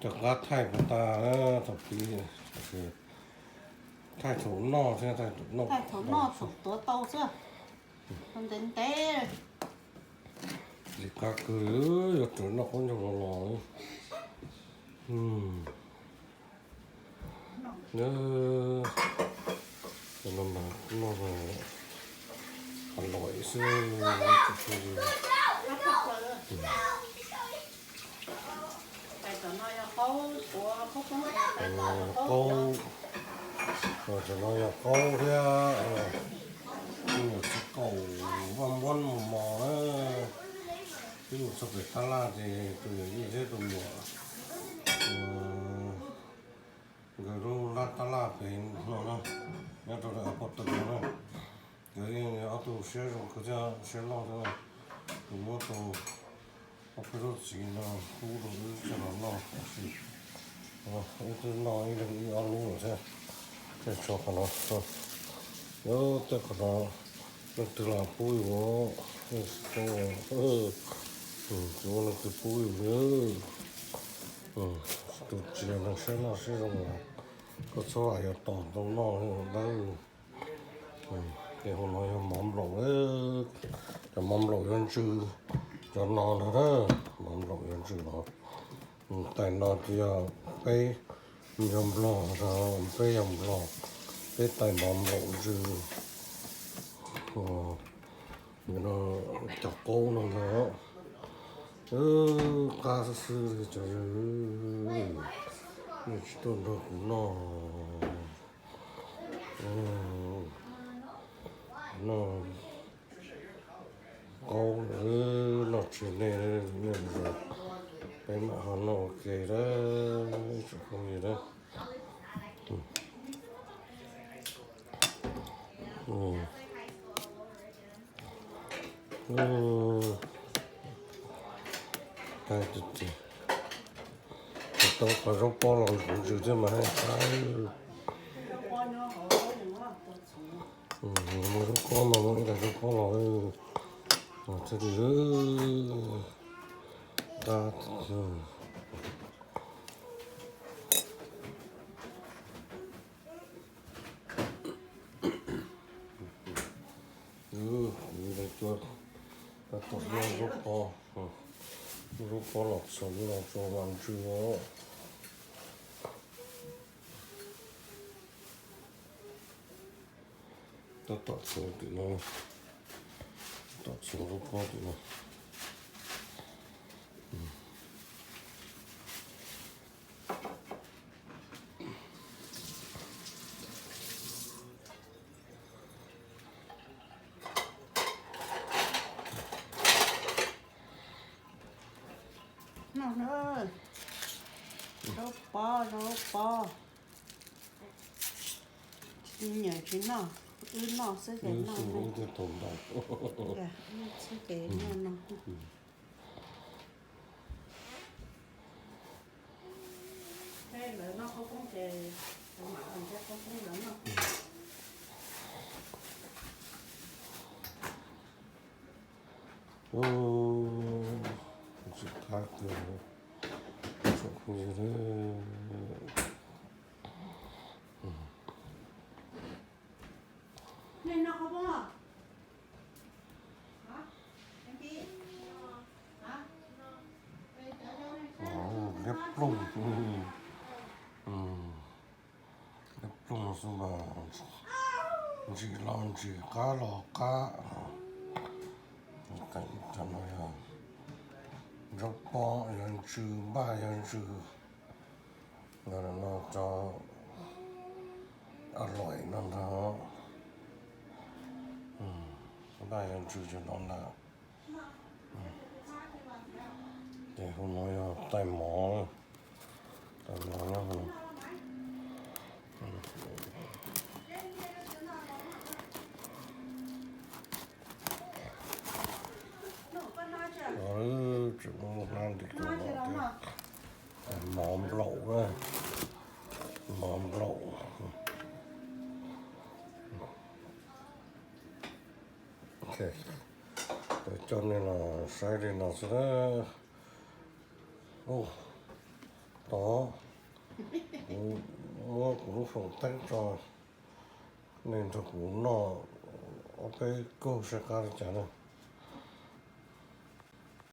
Cov qab thaij puas tas, thaum pib thaij thaum noj thiab thaij thaum noj, thaum tuav tau xwb, ntev ntev. Lim qab kawg, yuav tsum noj qaub ncaug los los. Cov no mas noj los lawm xwb. Qaub, cov no yog qaub thiab. Ib nyuam txiv kaum vaj muab mos mos na. Twb mus txog pem tab laj ces tus yawm yij thiab tus muam nkawd lub lab tab laj pem no na, nyob rau lawv pov tw no na. Nkawd yeej ob tug siab zoo kawg thiab siab loj thiab. Tus muab tau ob peb lub txiv no pub rau wb coj los noj tab sis wb twb noj ib leeg ib ob lub lawm thiab. Tej tshuav qhov no, tej qhov no leej twg los pub yus, tus ua leej twg pub yus. Tus tsis yog neeg siab loj siab zoo, koj txhob yuav tos tau noj dawb. Ces hauv no yog mov nplaum, cov mov nplaum yuav ntsw, cov no ntag, mov nplaum yuav ntsw no. Tais no ces yog peb yog nplog, peb yog nplog, peb tais mov nplaum ntsw. Cov qaub no ntag, qab xwb xwb li cov, nej tsis tuaj nrog kuv noj. Noj qaub, noj tsis nej, nej, peb mam ho noj ua ke na, ib tsoom phooj ywg na. Tau qhov zaub pob los ntsws thiab mas hais. Muaj zaub pob no, muaj ib daig zaub pob los thiab li. Qab. Kuv mus cua tab tom muaj zaub pob, muaj zaub pob los txhoov los tso mam ntsw os. Tab tom txhoov tim no, tab tom txhoov zaub pob tim no. Noj na, zaub pob, zaub pob. Nyiam tsis noj, wb noj xwb ces noj. Wb thiaj tau ntau. Wb xwb ces noj no. Lawv noj khaub poob ces kuv mam nrhiav khaub poob lawv noj. Ntxim qab kawg, tsoom phooj ywg. Liab ploog, liab ploog xwb mas ntsim los ntsim, qab los qab. Tam no yog zaub pob yog ntsw, npaj yog ntsw. Ntawm no cov a loim no ntag. Npaj yog ntsw cov no ntag. Ces hauv no yog tais mov, tais mov nyob hauv. Tseem muaj hnab ntim tus no thiab. Mov nplaum, mov nplaum. Coj nej los saib li no xwb na. Tod, kuv muab kuv lub foom teeb tso, nej nrog kuv noj ob peb kaug saib qab li cas na.